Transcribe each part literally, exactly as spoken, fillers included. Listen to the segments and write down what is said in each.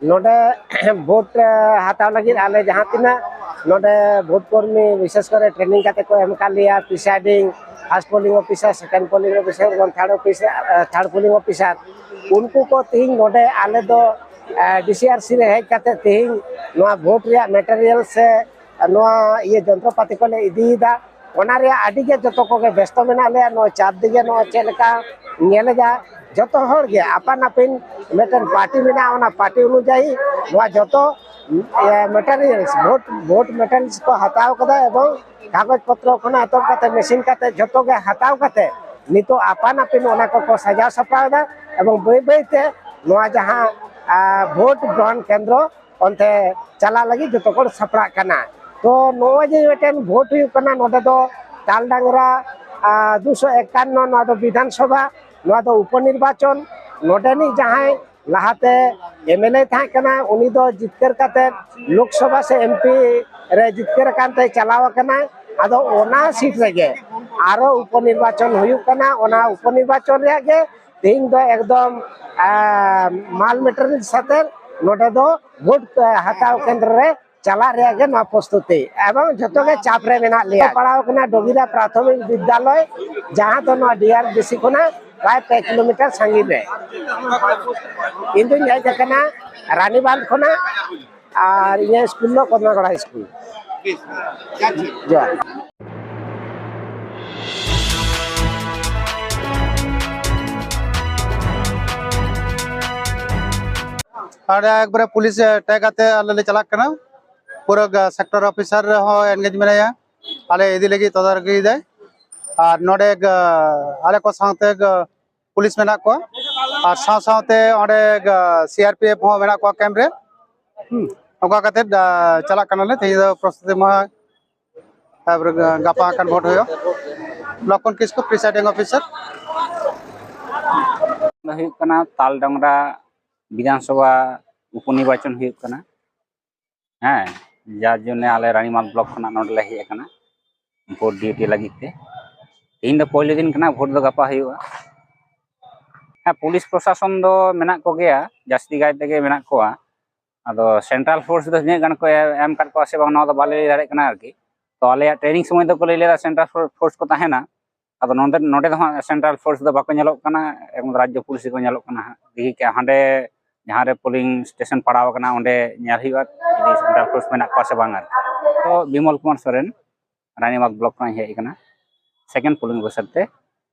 ᱱᱚᱰᱮ ᱵᱷᱳᱴ ᱦᱟᱛᱟᱣ ᱞᱟᱹᱜᱤᱫ ᱟᱞᱮ ᱡᱟᱦᱟᱸ ᱛᱤᱱᱟᱹᱜ ᱱᱚᱰᱮ ᱵᱷᱳᱴ ᱠᱚᱨᱢᱤ ᱵᱤᱥᱮᱥ ᱠᱚᱨᱮ ᱴᱨᱮᱱᱤᱝ ᱠᱟᱛᱮ ᱠᱚ ᱮᱢ ᱟᱠᱟᱫ ᱞᱮᱭᱟ, presiding, first polling officer, second polling officer ᱮᱵᱚᱝ third officer third polling officer, ᱩᱱᱠᱩ ᱠᱚ ᱛᱮᱦᱮᱧ ᱱᱚᱰᱮ ᱟᱞᱮ ᱫᱚ ᱰᱤᱥᱤᱟᱨᱥᱤ ᱨᱮ ᱦᱮᱡ ᱠᱟᱛᱮ ᱛᱮᱦᱮᱧ ᱱᱚᱣᱟ ᱵᱷᱳᱴ ᱨᱮᱭᱟᱜ ᱢᱮᱴᱮᱨᱤᱭᱟᱞ ᱥᱮ ᱱᱚᱣᱟ ᱤᱭᱟᱹ ᱡᱚᱱᱛᱨᱚᱯᱟᱛᱤ ᱠᱚᱞᱮ ᱤᱫᱤᱭᱮᱫᱟ᱾ ᱚᱱᱟ ᱨᱮᱭᱟᱜ ᱟᱹᱰᱤ ᱜᱮ ᱡᱚᱛᱚ ᱠᱚᱜᱮ ᱵᱮᱥᱛᱚ ᱢᱮᱱᱟᱜ ᱞᱮᱭᱟ᱾ ᱱᱚᱣᱟ ᱪᱟᱨ ᱫᱤᱜᱮ ᱱᱚᱣᱟ ᱪᱮᱫ ᱞᱮᱠᱟ ᱧᱮᱞᱮᱫᱟ, ᱡᱚᱛᱚ ᱦᱚᱲ ᱜᱮ ᱟᱯᱟᱱ ᱟᱹᱯᱤᱱ ᱢᱤᱫᱴᱮᱱ ᱯᱟᱨᱴᱤ ᱢᱮᱱᱟᱜᱼᱟ, ᱚᱱᱟ ᱯᱟᱨᱴᱤ ᱚᱱᱩᱡᱟᱭᱤ ᱱᱚᱣᱟ ᱡᱚᱛᱚ ᱢᱮᱴᱮᱨᱤᱭᱟᱞᱥ, ᱵᱷᱳᱴ ᱵᱷᱳᱴ ᱢᱮᱴᱮᱨᱤᱭᱟᱞᱥ ᱠᱚ ᱦᱟᱛᱟᱣ ᱠᱟᱫᱟ ᱮᱵᱚᱝ ᱠᱟᱜᱚᱡᱽ ᱯᱚᱛᱨᱚ ᱠᱷᱚᱱᱟᱜ ᱮᱛᱚᱦᱚᱵ ᱠᱟᱛᱮ ᱢᱮᱥᱤᱱ ᱠᱟᱛᱮ ᱡᱚᱛᱚ ᱜᱮ ᱦᱟᱛᱟᱣ ᱠᱟᱛᱮ ᱱᱤᱛᱚᱜ ᱟᱯᱟᱱ ᱟᱹᱯᱤᱱ ᱚᱱᱟ ᱠᱚᱠᱚ ᱥᱟᱡᱟᱣ ᱥᱟᱯᱲᱟᱣ ᱮᱫᱟ ᱮᱵᱚᱝ ᱵᱟᱹᱭ ᱵᱟᱹᱭ ᱛᱮ ᱱᱚᱣᱟ ᱡᱟᱦᱟᱸ ᱟᱨ, ᱵᱷᱳᱴ ᱜᱨᱚᱦᱚᱱ ᱠᱮᱱᱫᱨᱚ ᱚᱱᱛᱮ ᱪᱟᱞᱟᱜ ᱞᱟᱹᱜᱤᱫ ᱡᱚᱛᱚ ᱠᱚ ᱥᱟᱯᱲᱟᱜ ᱠᱟᱱᱟ᱾ ᱛᱚ ᱱᱚᱜᱼᱚᱭ ᱡᱮ ᱢᱤᱫᱴᱮᱱ ᱵᱷᱳᱴ ᱦᱩᱭᱩᱜ ᱠᱟᱱᱟ, ᱱᱚᱰᱮ ᱫᱚ ᱛᱟᱞᱰᱟᱝᱨᱟ ᱫᱩᱥᱚ ᱮᱠᱟᱱᱱᱚ, ᱱᱚᱣᱟ ᱫᱚ ᱵᱤᱫᱷᱟᱱ ᱥᱚᱵᱷᱟ, ᱱᱚᱣᱟ ᱫᱚ ᱩᱯᱚᱱᱤᱨᱵᱟᱪᱚᱱ᱾ ᱱᱚᱰᱮᱱᱤᱡ ᱡᱟᱦᱟᱸᱭ ᱞᱟᱦᱟᱛᱮ ᱮᱢᱮᱞᱮ ᱛᱟᱦᱮᱸ ᱠᱟᱱᱟ, ᱩᱱᱤ ᱫᱚ ᱡᱤᱛᱠᱟᱹᱨ ᱠᱟᱛᱮ ᱞᱳᱠᱥᱚᱵᱷᱟ ᱥᱮ ᱮᱢᱯᱤ ᱨᱮ ᱡᱤᱛᱠᱟᱹᱨ ᱟᱠᱟᱱ ᱛᱮ ᱪᱟᱞᱟᱣ ᱟᱠᱟᱱᱟᱭ᱾ ᱟᱫᱚ ᱚᱱᱟ ᱥᱤᱴ ᱨᱮᱜᱮ ᱟᱨᱚ ᱩᱯᱚᱱᱤᱨᱵᱟᱪᱚᱱ ᱦᱩᱭᱩᱜ ᱠᱟᱱᱟ᱾ ᱚᱱᱟ ᱩᱯᱚᱱᱤᱨᱵᱟᱪᱚᱱ ᱨᱮᱭᱟᱜ ᱜᱮ ᱛᱮᱦᱮᱧ ᱫᱚ ᱮᱠᱫᱚᱢ ᱢᱟᱞ ᱢᱮᱴᱮᱨᱤᱭᱟᱞ ᱥᱟᱛᱮ ᱱᱚᱰᱮ ᱫᱚ ᱵᱷᱳᱴ ᱦᱟᱛᱟᱣ ᱠᱮᱱᱫᱨᱚ ᱨᱮ ᱪᱟᱞᱟᱜ ᱨᱮᱭᱟᱜ ᱜᱮ ᱱᱚᱣᱟ ᱯᱨᱚᱥᱛᱩᱛᱤ ᱮᱵᱚᱝ ᱡᱷᱚᱛᱚ ᱜᱮ ᱪᱟᱯ ᱨᱮ ᱢᱮᱱᱟᱜ ᱞᱮᱭᱟ᱾ ᱯᱟᱲᱟᱣ ᱠᱟᱱᱟ ᱰᱚᱜᱤᱨᱟ ᱯᱨᱟᱛᱷᱚᱢᱤᱠ ᱵᱤᱫᱽᱭᱟᱞᱚᱭ, ᱡᱟᱦᱟᱸ ᱫᱚ ᱱᱚᱣᱟ ᱰᱤᱟᱨᱰᱤᱥᱤ ᱠᱷᱚᱱᱟᱜ ᱯᱨᱟᱭ ᱯᱮ ᱠᱤᱞᱳᱢᱤᱴᱟᱨ ᱥᱟᱺᱜᱤᱧ ᱨᱮ᱾ ᱤᱧ ᱫᱩᱧ ᱦᱮᱡ ᱟᱠᱟᱱᱟ ᱨᱟᱱᱤᱵᱟᱸᱫᱷ ᱠᱷᱚᱱᱟᱜ, ᱟᱨ ᱤᱧᱟᱹᱜ ᱥᱠᱩᱞ ᱫᱚ ᱠᱚᱫᱢᱟᱜᱚᱲᱟ ᱥᱠᱩᱞ᱾ ᱡᱚᱦᱟᱨ᱾ ᱟᱨ ᱮᱠᱵᱟᱨᱮ ᱯᱩᱞᱤᱥ ᱴᱮᱜ ᱠᱟᱛᱮ ᱟᱞᱮ ᱞᱮ ᱪᱟᱞᱟᱜ ᱠᱟᱱᱟ᱾ ᱯᱩᱨᱟᱹ ᱥᱮᱠᱴᱚᱨ ᱚᱯᱷᱤᱥᱟᱨ ᱦᱚᱸ ᱮᱱᱜᱮᱡᱽ ᱢᱮᱱᱟᱭᱟ, ᱟᱞᱮ ᱤᱫᱤ ᱞᱟᱹᱜᱤᱫ ᱛᱚᱫᱟᱨᱚᱠᱤ ᱫᱟᱭ᱾ ᱟᱨ ᱱᱚᱰᱮ ᱟᱞᱮ ᱠᱚ ᱥᱟᱶᱛᱮ ᱯᱩᱞᱤᱥ ᱢᱮᱱᱟᱜ ᱠᱚᱣᱟ, ᱟᱨ ᱥᱟᱶ ᱥᱟᱶᱛᱮ ᱚᱸᱰᱮ ᱥᱤᱟᱨᱯᱤᱮᱯᱷ ᱦᱚᱸ ᱢᱮᱱᱟᱜ ᱠᱚᱣᱟ ᱠᱮᱢᱯ ᱨᱮ᱾ ᱦᱩᱸ, ᱚᱱᱠᱟ ᱠᱟᱛᱮ ᱪᱟᱞᱟᱜ ᱠᱟᱱᱟᱞᱮ᱾ ᱛᱮᱦᱮᱧ ᱫᱚ ᱯᱨᱚᱥᱛᱩᱛᱤ ᱢᱟᱦᱟ, ᱛᱟᱨᱯᱚᱨᱮ ᱜᱟᱯᱟ ᱠᱷᱟᱱ ᱵᱷᱳᱴ ᱦᱩᱭᱩᱜᱼᱟ᱾ ᱞᱚᱠᱠᱷᱚᱱ ᱠᱤᱥᱠᱩ, ᱯᱨᱤᱥᱟᱭᱰᱤᱝ ᱚᱯᱷᱤᱥᱟᱨ᱾ ᱫᱚ ᱦᱩᱭᱩᱜ ᱠᱟᱱᱟ ᱛᱟᱞᱰᱟᱝᱨᱟ ᱵᱤᱫᱷᱟᱱᱥᱚᱵᱷᱟ ᱩᱯᱚᱱᱤᱨᱵᱟᱪᱚᱱ ᱦᱩᱭᱩᱜ ᱠᱟᱱᱟ᱾ ᱦᱮᱸ, ᱡᱟᱨ ᱡᱚᱱᱱᱮ ᱟᱞᱮ ᱨᱟᱱᱤᱢᱟᱞ ᱵᱞᱚᱠ ᱠᱷᱚᱱᱟᱜ ᱱᱚᱰᱮ ᱞᱮ ᱦᱮᱡ ᱟᱠᱟᱱᱟ ᱵᱷᱳᱴ ᱰᱤᱭᱩᱴᱤ ᱞᱟᱹᱜᱤᱫ ᱛᱮ᱾ ᱛᱮᱦᱮᱧ ᱫᱚ ᱯᱳᱭᱞᱳ ᱫᱤᱱ ᱠᱟᱱᱟ, ᱵᱷᱳᱴ ᱫᱚ ᱜᱟᱯᱟ ᱦᱩᱭᱩᱜᱼᱟ᱾ ᱦᱮᱸ, ᱯᱩᱞᱤᱥ ᱯᱨᱚᱥᱟᱥᱚᱱ ᱫᱚ ᱢᱮᱱᱟᱜ ᱠᱚᱜᱮᱭᱟ, ᱡᱟᱹᱥᱛᱤ ᱠᱟᱭ ᱛᱮᱜᱮ ᱢᱮᱱᱟᱜ ᱠᱚᱣᱟ᱾ ᱟᱫᱚ ᱥᱮᱱᱴᱨᱟᱞ ᱯᱷᱳᱨᱥ ᱫᱚ ᱛᱤᱱᱟᱹᱜ ᱜᱟᱱ ᱠᱚ ᱮᱢ ᱟᱠᱟᱫ ᱠᱚᱣᱟ ᱥᱮ ᱵᱟᱝ, ᱱᱚᱣᱟ ᱫᱚ ᱵᱟᱞᱮ ᱞᱟᱹᱭ ᱫᱟᱲᱮᱭᱟᱜ ᱠᱟᱱᱟ ᱟᱨᱠᱤ᱾ ᱛᱚ ᱟᱞᱮᱭᱟᱜ ᱴᱨᱮᱱᱤᱝ ᱥᱚᱢᱚᱭ ᱫᱚᱠᱚ ᱞᱟᱹᱭ ᱞᱮᱫᱟ ᱥᱮᱱᱴᱨᱟᱞ ᱯᱷᱳᱨᱥ ᱠᱚ ᱛᱟᱦᱮᱱᱟ᱾ ᱟᱫᱚ ᱱᱚᱰᱮ, ᱱᱚᱰᱮ ᱫᱚ ᱦᱟᱸᱜ ᱥᱮᱱᱴᱨᱟᱞ ᱯᱷᱳᱨᱥ ᱫᱚ ᱵᱟᱠᱚ ᱧᱮᱞᱚᱜ ᱠᱟᱱᱟ, ᱮᱵᱚᱝ ᱨᱟᱡᱽᱡᱚ ᱯᱩᱞᱤᱥ ᱜᱮᱠᱚ ᱧᱮᱞᱚᱜ ᱠᱟᱱᱟ ᱦᱟᱸᱜ᱾ ᱫᱮᱠᱷᱤ ᱠᱮ ᱦᱟᱸᱰᱮ ᱡᱟᱦᱟᱸ ᱨᱮ ᱯᱳᱞᱤᱝ ᱥᱴᱮᱥᱚᱱ ᱯᱟᱲᱟᱣ ᱟᱠᱟᱱᱟ, ᱚᱸᱰᱮ ᱧᱮᱞ ᱦᱩᱭᱩᱜᱼᱟ ᱡᱩᱫᱤ ᱥᱮᱱᱴᱨᱟᱞ ᱯᱷᱳᱨᱥ ᱢᱮᱱᱟᱜ ᱠᱚᱣᱟ ᱥᱮ ᱵᱟᱝ ᱟᱨᱠᱤ᱾ ᱛᱚ ᱵᱤᱢᱚᱞ ᱠᱩᱢᱟᱨ ᱥᱚᱨᱮᱱ, ᱨᱟᱱᱤᱵᱟᱸᱫᱷ ᱵᱞᱚᱠ ᱠᱷᱚᱱᱤᱧ ᱦᱮᱡ ᱟᱠᱟᱱᱟ, ᱥᱮᱠᱮᱱᱰ ᱯᱳᱞᱤᱝ ᱚᱯᱷᱤᱥᱟᱨ ᱛᱮ,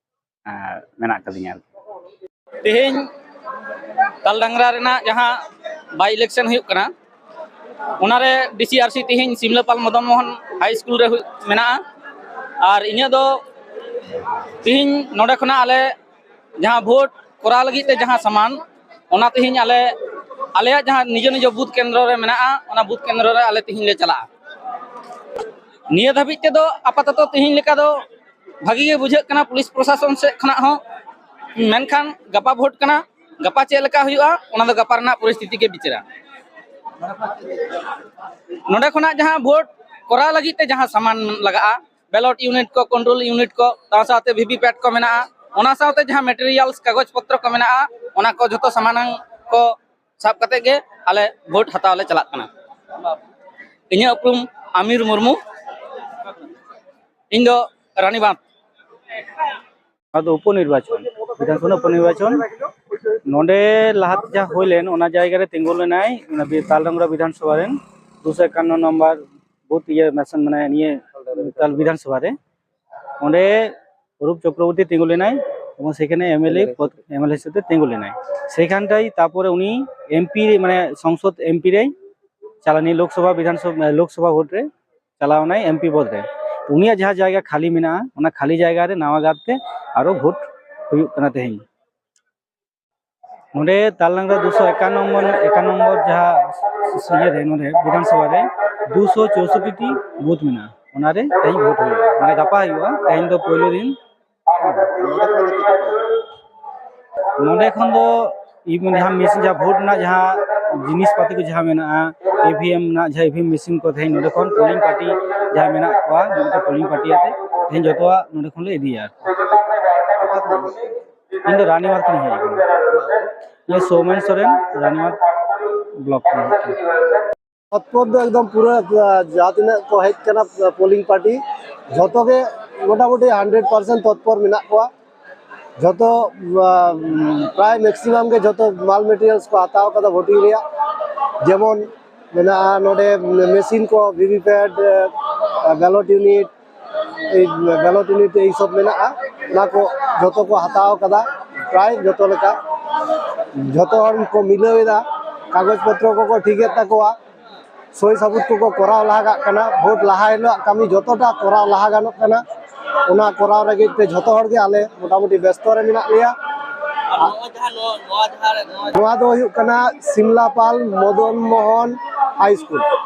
ᱟᱨ ᱢᱮᱱᱟᱜ ᱠᱟᱫᱤᱧᱟ ᱟᱨᱠᱤ᱾ ᱛᱮᱦᱮᱧ ᱛᱟᱞᱰᱟᱝᱨᱟ ᱨᱮᱱᱟᱜ ᱡᱟᱦᱟᱸ ᱵᱟᱭ ᱤᱞᱮᱠᱥᱚᱱ ᱦᱩᱭᱩᱜ ᱠᱟᱱᱟ, ᱚᱱᱟᱨᱮ ᱰᱤᱥᱤ ᱟᱨᱥᱤ ᱛᱮᱦᱮᱧ ᱥᱤᱢᱞᱟᱹᱯᱟᱞ ᱢᱚᱫᱚᱱ ᱢᱳᱦᱚᱱ ᱦᱟᱭ ᱥᱠᱩᱞ ᱨᱮ ᱦᱩᱭ-, ᱢᱮᱱᱟᱜᱼᱟ᱾ ᱟᱨ ᱤᱧᱟᱹᱜ ᱫᱚ ᱛᱮᱦᱮᱧ ᱱᱚᱰᱮ ᱠᱷᱚᱱᱟᱜ ᱟᱞᱮ ᱡᱟᱦᱟᱸ ᱵᱷᱳᱴ ᱠᱚᱨᱟᱣ ᱞᱟᱹᱜᱤᱫ ᱛᱮ ᱡᱟᱦᱟᱸ ᱥᱟᱢᱟᱱ, ᱚᱱᱟ ᱛᱮᱦᱮᱧ ᱟᱞᱮ, ᱟᱞᱮᱭᱟᱜ ᱡᱟᱦᱟᱸ ᱱᱤᱡᱚ ᱱᱤᱡᱚ ᱵᱩᱛᱷ ᱠᱮᱱᱫᱨᱚ ᱨᱮ ᱢᱮᱱᱟᱜᱼᱟ, ᱚᱱᱟ ᱵᱩᱛᱷ ᱠᱮᱱᱫᱨᱚ ᱨᱮ ᱟᱞᱮ ᱛᱮᱦᱮᱧ ᱞᱮ ᱪᱟᱞᱟᱜᱼᱟ᱾ ᱱᱤᱭᱟᱹ ᱫᱷᱟᱹᱵᱤᱡ ᱛᱮᱫᱚ ᱟᱯᱟᱛᱚᱛᱚ ᱛᱮᱦᱮᱧ ᱞᱮᱠᱟ ᱫᱚ ᱵᱷᱟᱹᱜᱤ ᱜᱮ ᱵᱩᱡᱷᱟᱹᱜ ᱠᱟᱱᱟ ᱯᱩᱞᱤᱥ ᱯᱨᱚᱥᱟᱥᱚᱱ ᱥᱮᱫ ᱠᱷᱚᱱᱟᱜ ᱦᱚᱸ, ᱢᱮᱱᱠᱷᱟᱱ ᱜᱟᱯᱟ ᱵᱷᱳᱴ ᱠᱟᱱᱟ, ᱜᱟᱯᱟ ᱪᱮᱫ ᱞᱮᱠᱟ ᱦᱩᱭᱩᱜᱼᱟ, ᱚᱱᱟ ᱫᱚ ᱜᱟᱯᱟ ᱨᱮᱱᱟᱜ ᱯᱚᱨᱤᱥᱛᱷᱤᱛᱤ ᱜᱮ ᱵᱤᱪᱟᱹᱨᱟ᱾ ᱱᱚᱰᱮ ᱠᱷᱚᱱᱟᱜ ᱡᱟᱦᱟᱸ ᱵᱷᱳᱴ ᱠᱚᱨᱟᱣ ᱞᱟᱹᱜᱤᱫ ᱛᱮ ᱡᱟᱦᱟᱸ ᱥᱟᱢᱟᱱ ᱞᱟᱜᱟᱜᱼᱟ, ᱵᱮᱞᱚᱴ ᱤᱭᱩᱱᱤᱴ ᱠᱚ, ᱠᱚᱱᱴᱨᱳᱞ ᱤᱭᱩᱱᱤᱴ ᱠᱚ, ᱥᱟᱶ ᱥᱟᱶᱛᱮ ᱵᱷᱤ ᱵᱷᱤ ᱯᱮᱴ ᱠᱚ ᱢᱮᱱᱟᱜᱼᱟ, ᱚᱱᱟ ᱥᱟᱶᱛᱮ ᱡᱟᱦᱟᱸ ᱢᱮᱴᱮᱨᱤᱭᱟᱞᱥ, ᱠᱟᱜᱚᱡᱽ ᱯᱚᱛᱨᱚ ᱠᱚ ᱢᱮᱱᱟᱜᱼᱟ, ᱚᱱᱟ ᱠᱚ ᱡᱷᱚᱛᱚ ᱥᱟᱢᱟᱱ ᱠᱚ ᱥᱟᱵ ᱠᱟᱛᱮ ᱜᱮ ᱟᱞᱮ ᱵᱷᱳᱴ ᱦᱟᱛᱟᱣ ᱞᱮ ᱪᱟᱞᱟᱜ ᱠᱟᱱᱟ᱾ ᱤᱧᱟᱹᱜ ᱩᱯᱨᱩᱢ ᱟᱢᱤᱨ ᱢᱩᱨᱢᱩ, ᱤᱧ ᱫᱚ ᱨᱟᱱᱤᱵᱟᱸᱫᱷ᱾ ᱟᱫᱚ ᱩᱯᱚ ᱱᱤᱨᱵᱟᱪᱚᱱ, ᱵᱤᱫᱷᱟᱱᱥᱚᱵᱷᱟ ᱩᱯᱚ ᱱᱤᱨᱵᱟᱪᱚᱱ ᱱᱚᱰᱮ ᱞᱟᱦᱟᱛᱮ ᱡᱟᱦᱟᱸ ᱦᱩᱭ ᱞᱮᱱ, ᱚᱱᱟ ᱡᱟᱭᱜᱟ ᱨᱮ ᱛᱤᱸᱜᱩ ᱞᱮᱱᱟᱭ, ᱚᱱᱟ ᱵᱤ-, ᱛᱟᱞᱰᱟᱝᱨᱟ ᱵᱤᱫᱷᱟᱱᱥᱚᱵᱷᱟ ᱨᱮᱱ ᱫᱩᱥᱚ ᱮᱠᱟᱱᱱᱚ ᱱᱚᱢᱵᱚᱨ ᱵᱩᱛᱷ, ᱤᱭᱟᱹ, ᱢᱮᱥᱚᱱ, ᱢᱟᱱᱮ, ᱱᱤᱭᱟᱹ ᱛᱟᱞ ᱵᱤᱫᱷᱟᱱᱥᱚᱵᱷᱟ ᱨᱮ, ᱚᱸᱰᱮ ᱚᱨᱩᱯ ᱪᱚᱠᱨᱚᱵᱚᱨᱛᱤ ᱛᱤᱸᱜᱩ ᱞᱮᱱᱟᱭ ᱮᱵᱚᱝ ᱥᱮᱠᱷᱟᱱᱮ ᱮᱢ ᱮᱞ ᱮ ᱯᱚᱫ, ᱮᱢ ᱮᱞ ᱮ ᱦᱤᱥᱟᱹᱵ ᱛᱮ ᱛᱤᱸᱜᱩ ᱞᱮᱱᱟᱭ᱾ ᱥᱮᱠᱷᱟᱱ ᱨᱮᱭ, ᱛᱟᱯᱚᱨᱮ ᱩᱱᱤ ᱮᱢ ᱯᱤ ᱨᱮ, ᱢᱟᱱᱮ, ᱥᱚᱝᱥᱚᱫ ᱮᱢ ᱯᱤ ᱨᱮᱭ ᱪᱟᱞᱟᱣ, ᱱᱤᱭᱟᱹ ᱞᱳᱠᱥᱚᱵᱷᱟ ᱵᱤᱫᱷᱟᱱᱥᱚᱵᱷᱟ, ᱞᱳᱠᱥᱚᱵᱷᱟ ᱵᱷᱳᱴ ᱨᱮ ᱪᱟᱞᱟᱣ ᱮᱱᱟᱭ ᱮᱢ ᱯᱤ ᱯᱚᱫ ᱨᱮ᱾ ᱩᱱᱤᱭᱟᱜ ᱡᱟᱦᱟᱸ ᱡᱟᱭᱜᱟ ᱠᱷᱟᱹᱞᱤ ᱢᱮᱱᱟᱜᱼᱟ, ᱚᱱᱟ ᱠᱷᱟᱹᱞᱤ ᱡᱟᱭᱜᱟ ᱨᱮ ᱱᱟᱣᱟ ᱜᱟᱨ ᱛᱮ ᱟᱨᱚ ᱵᱷᱳᱴ ᱦᱩᱭᱩᱜ ᱠᱟᱱᱟ ᱛᱮᱦᱮᱧ᱾ ᱱᱚᱰᱮ ᱛᱟᱞᱰᱟᱝᱨᱟ ᱫᱩᱥᱚ ᱮᱠᱟᱱᱱᱚ ᱱᱚᱢᱵᱚᱨ, ᱮᱠᱟᱱᱱᱚ ᱱᱚᱢᱵᱚᱨ ᱡᱟᱦᱟᱸ ᱤᱭᱟᱹ ᱨᱮ, ᱱᱚᱰᱮ ᱵᱤᱫᱷᱟᱱᱥᱚᱵᱷᱟ ᱨᱮ ᱫᱩᱥᱚ ᱪᱳᱥᱚᱴᱴᱤ ᱴᱤ ᱵᱩᱛᱷ ᱢᱮᱱᱟᱜᱼᱟ, ᱚᱱᱟᱨᱮ ᱛᱮᱦᱮᱧ ᱵᱷᱳᱴ ᱦᱩᱭᱩᱜᱼᱟ᱾ ᱢᱟᱱᱮ ᱜᱟᱯᱟ ᱦᱩᱭᱩᱜᱼᱟ, ᱛᱮᱦᱮᱧ ᱫᱚ ᱯᱳᱭᱞᱳ ᱫᱤᱱ᱾ ᱱᱚᱰᱮ ᱠᱷᱚᱱ ᱫᱚ ᱤ-, ᱡᱟᱦᱟᱸ ᱢᱮᱥᱤᱱ, ᱡᱟᱦᱟᱸ ᱵᱷᱳᱴ ᱨᱮᱱᱟᱜ ᱡᱟᱦᱟᱸ ᱡᱤᱱᱤᱥ ᱯᱟᱹᱛᱤ ᱠᱚ ᱡᱟᱦᱟᱸ ᱢᱮᱱᱟᱜᱼᱟ, ᱤ ᱵᱷᱤ ᱮᱢ ᱨᱮᱱᱟᱜ ᱡᱟᱦᱟᱸ ᱤ ᱵᱷᱤ ᱮᱢ ᱢᱮᱥᱤᱱ ᱠᱚ, ᱛᱮᱦᱮᱧ ᱱᱚᱰᱮ ᱠᱷᱚᱱ ᱯᱳᱞᱤᱝ ᱯᱟᱨᱴᱤ ᱡᱟᱦᱟᱸ ᱢᱮᱱᱟᱜ ᱠᱚᱣᱟ, ᱱᱚᱰᱮ ᱯᱳᱞᱤᱝ ᱯᱟᱨᱴᱤ ᱟᱛᱮ ᱛᱮᱦᱮᱧ ᱡᱚᱛᱚᱣᱟᱜ ᱱᱚᱰᱮ ᱠᱷᱚᱱ ᱞᱮ ᱤᱫᱤᱭᱟ ᱟᱨᱠᱤ᱾ ᱤᱧ ᱫᱚ ᱨᱟᱱᱤᱵᱟᱸᱫᱷ ᱠᱷᱚᱱᱤᱧ ᱦᱮᱡ ᱟᱠᱟᱱᱟ᱾ ᱤᱧ ᱥᱳᱢᱮᱱ ᱥᱚᱨᱮᱱ, ᱨᱟᱱᱤᱵᱟᱸᱫᱷ᱾ ᱵᱞᱚᱠ ᱠᱟᱱᱟ᱾ ᱛᱚᱛᱯᱚᱨ ᱫᱚ ᱮᱠᱫᱚᱢ ᱯᱩᱨᱟᱹ, ᱟᱸ, ᱡᱟᱦᱟᱸ ᱛᱤᱱᱟᱹᱜ ᱠᱚ ᱦᱮᱡ ᱠᱟᱱᱟ, ᱟᱸ, ᱯᱳᱞᱤᱝ ᱯᱟᱨᱴᱤ, ᱡᱷᱚᱛᱚ ᱜᱮ ᱢᱚᱴᱟᱢᱩᱴᱤ ᱦᱟᱱᱰᱨᱮᱰ ᱯᱟᱨᱥᱮᱱᱴ ᱛᱚᱛᱯᱚᱨ ᱢᱮᱱᱟᱜ ᱠᱚᱣᱟ᱾ ᱡᱷᱚᱛᱚ, ᱟᱸ, ᱯᱨᱟᱭ ᱢᱮᱠᱥᱤᱢᱟᱢ ᱜᱮ ᱡᱷᱚᱛᱚ ᱢᱟᱞ ᱢᱮᱴᱮᱨᱤᱭᱟᱞᱥ ᱠᱚ ᱦᱟᱛᱟᱣ ᱠᱟᱫᱟ ᱵᱷᱳᱴᱤᱝ ᱨᱮᱭᱟᱜ᱾ ᱡᱮᱢᱚᱱ ᱢᱮᱱᱟᱜᱼᱟ ᱱᱚᱰᱮ ᱢᱮᱥᱤᱱ ᱠᱚ, ᱵᱷᱤ ᱵᱷᱤ ᱯᱮᱴ, ᱟᱸ, ᱵᱮᱞᱚᱴ ᱤᱭᱩᱱᱤᱴ, ᱮᱭ ᱵᱮᱞᱚᱴ ᱤᱭᱩᱱᱤᱴ ᱮᱭ ᱥᱚᱵ ᱢᱮᱱᱟᱜᱼᱟ, ᱚᱱᱟ ᱠᱚ ᱡᱷᱚᱛᱚ ᱠᱚ ᱦᱟᱛᱟᱣ ᱠᱟᱫᱟ᱾ ᱯᱨᱟᱭ ᱡᱷᱚᱛᱚ ᱞᱮᱠᱟ ᱡᱷᱚᱛᱚ ᱦᱚᱲ ᱠᱚ ᱢᱤᱞᱟᱹᱣ ᱮᱫᱟ, ᱠᱟᱜᱚᱡᱽ ᱯᱚᱛᱨᱚ ᱠᱚᱠᱚ ᱴᱷᱤᱠᱮᱫ ᱛᱟᱠᱚᱣᱟ, ᱥᱳᱭ ᱥᱟᱹᱵᱩᱫ ᱠᱚᱠᱚ ᱠᱚᱨᱟᱣ ᱞᱟᱦᱟ ᱠᱟᱜ ᱠᱟᱱᱟ᱾ ᱵᱷᱳᱴ ᱞᱟᱦᱟ ᱦᱤᱞᱳᱜ ᱠᱟᱹᱢᱤ ᱡᱷᱚᱛᱚᱴᱟ ᱠᱚᱨᱟᱣ ᱞᱟᱦᱟ ᱜᱟᱱᱚᱜ ᱠᱟᱱᱟ, ᱚᱱᱟ ᱠᱚᱨᱟᱣ ᱞᱟᱹᱜᱤᱫ ᱛᱮ ᱡᱷᱚᱛᱚ ᱦᱚᱲ ᱜᱮ ᱟᱞᱮ ᱢᱚᱴᱟᱢᱩᱴᱤ ᱵᱮᱥᱛᱚ ᱨᱮ ᱢᱮᱱᱟᱜ ᱞᱮᱭᱟ᱾ ᱟᱨ ᱱᱚᱣᱟ ᱡᱟᱦᱟᱸ, ᱱᱚᱣᱟ, ᱱᱚᱣᱟ ᱡᱟᱦᱟᱸ, ᱱᱚᱣᱟ ᱱᱚᱣᱟ ᱫᱚ ᱦᱩᱭᱩᱜ ᱠᱟᱱᱟ ᱥᱤᱢᱞᱟᱯᱟᱞ ᱢᱚᱫᱚᱱ ᱢᱳᱦᱚᱱ ᱦᱟᱭ ᱥᱠᱩᱞ᱾